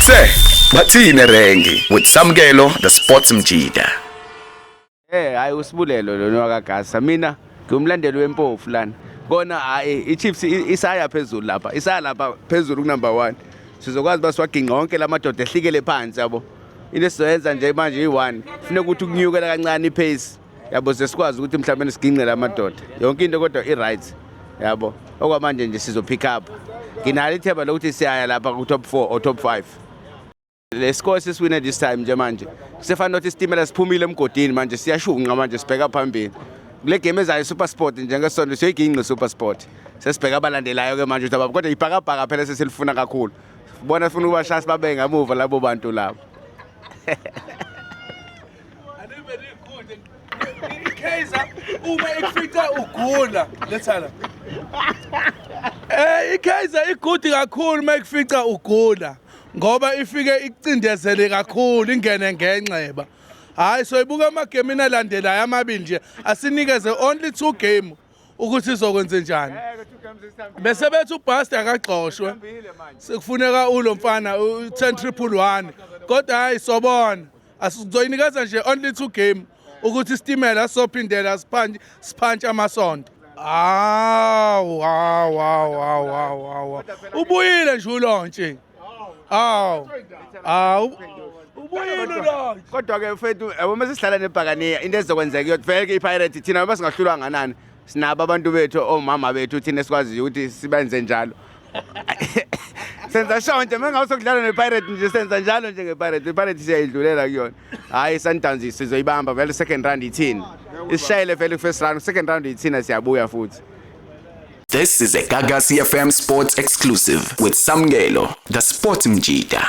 Bathe bathini rengi with Samkelo the Sports Mjida. Eh hayi usibulelo lona wakagasa mina ngumlandeli wempofu lana. Kona hayi iChiefs isaya phezulu lapha. Isaya lapha phezulu ku number 1. Sizokwazi basiwaginqa wonke lamadoda ehlikele phansi yabo. Into esizoyenza nje manje i-1. Funeka ukuthi ukunyukela kancane ipace. Yabo sesikwazi ukuthi mhlawumbe siginqe lamadoda. Yonke into kodwa i-right. Yabo. Okwamanje nje sizo pick up. Nginalo ithemba lokuthi siyaya lapha ku top 4 or top 5. Le score sesiwine this time nje manje kusefana nokuthi isitimela siphumile emgodini manje siyashunqa manje sibheka phambili kule game ezayo Super Sport njengesonto siyoyiginqa Super Sport sesibheka abalandelayo ke manje ukuthi ababa kodwa ibhakabhaka phela sesilifuna kakhulu bona sifuna ukubashaya sibabe ngamuva labo bantu labo. iKaizer uma ikufica ugula lethana eh iKaizer igudi kakhulu uma ikufica ugula ngoba ifike ikucindezele kakhulu ingene ngenxeba hayi soyibuka amagemini alandelayo amabili nje asinikeze only two game ukuthi izokwenze njani bese bethi uBuster akagxoshwe sekufuneka ulo mfana u-10 triple 1 kodwa hayi sobona asizoyinikeza nje only two game ukuthi isitimela sizophindela siphantshi siphantshi amasonto hawu hawu hawu hawu hawu hawu ubuyile nje ulontshi hawu hawu ubuyile ulontshi. Kodwa ke mfethu yabo uma sesidlala nebhakaniya into ezokwenzeka iyothi vele ke iPirate thina noma singahlulwa nganani sinabo abantu bethu omama bethu thina esikwaziyo ukuthi sibenze njalo senza sure nje mengabe sokudlala nePirate nje senza njalo nje ngePirate iPirate siyayidlulela kuyona hhayi i-Sundowns sizoyibamba vele second round ithini isishayele vele first round second round ithina siyabuya futhi. This is a Gagasi FM Sports exclusive with Samkelo the Sports Mjida.